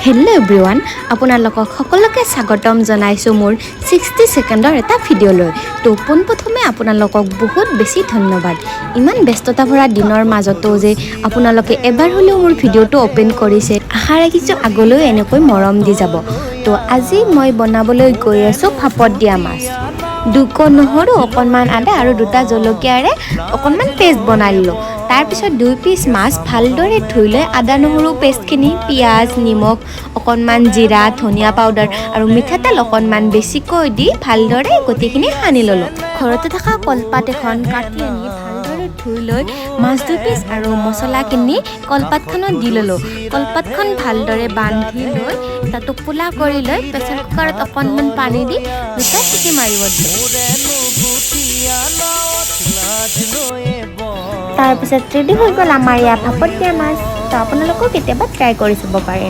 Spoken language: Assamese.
হেল্ল' এভৰিৱান, আপোনালোকক সকলোকে স্বাগতম জনাইছোঁ মোৰ 60 ছেকেণ্ডৰ এটা ভিডিঅ'লৈ। তো পোনপ্ৰথমে আপোনালোকক বহুত বেছি ধন্যবাদ। ইমান ব্যস্ততা ভৰা দিনৰ মাজতো যে আপোনালোকে এবাৰ হ'লেও মোৰ ভিডিঅ'টো অ'পেন কৰিছে, আশা ৰাখিছোঁ আগলৈও এনেকৈ মৰম দি যাব। তো আজি মই বনাবলৈ গৈ আছোঁ ভাপত দিয়া মাছ। দুকণ নহৰু, অকণমান আদা আৰু দুটা জলকীয়াৰে অকণমান পেষ্ট বনাই ল'লোঁ। তাৰপিছত 2 পিচ মাছ ভালদৰে ধুই লৈ আদা নহৰু পেষ্টখিনি, পিঁয়াজ, নিমখ, অকণমান জিৰা, ধনিয়া পাউডাৰ আৰু মিঠাতেল অকণমান বেছিকৈ দি ভালদৰে গোটেইখিনি সানি ল'লোঁ। ঘৰতে থকা কলপাত এখন কাটি আনি ভালদৰে ধুই লৈ মাছ 2 পিচ আৰু মছলাখিনি কলপাতখনত দি ল'লোঁ। কলপাতখন ভালদৰে বান্ধি লৈ এটা টোপোলা কৰি লৈ প্ৰেছাৰ কুকাৰত অকণমান পানী দি দুটা চিটি মাৰিব দিলোঁ। গুটীয়া নাৱত লাজ লৈয়ে তাৰপিছত ৰেডি হৈ গ'ল আমাৰ ইয়াৰ ভাপত দিয়া মাছ। তো আপোনালোকেও কেতিয়াবা ট্ৰাই কৰি চাব পাৰে।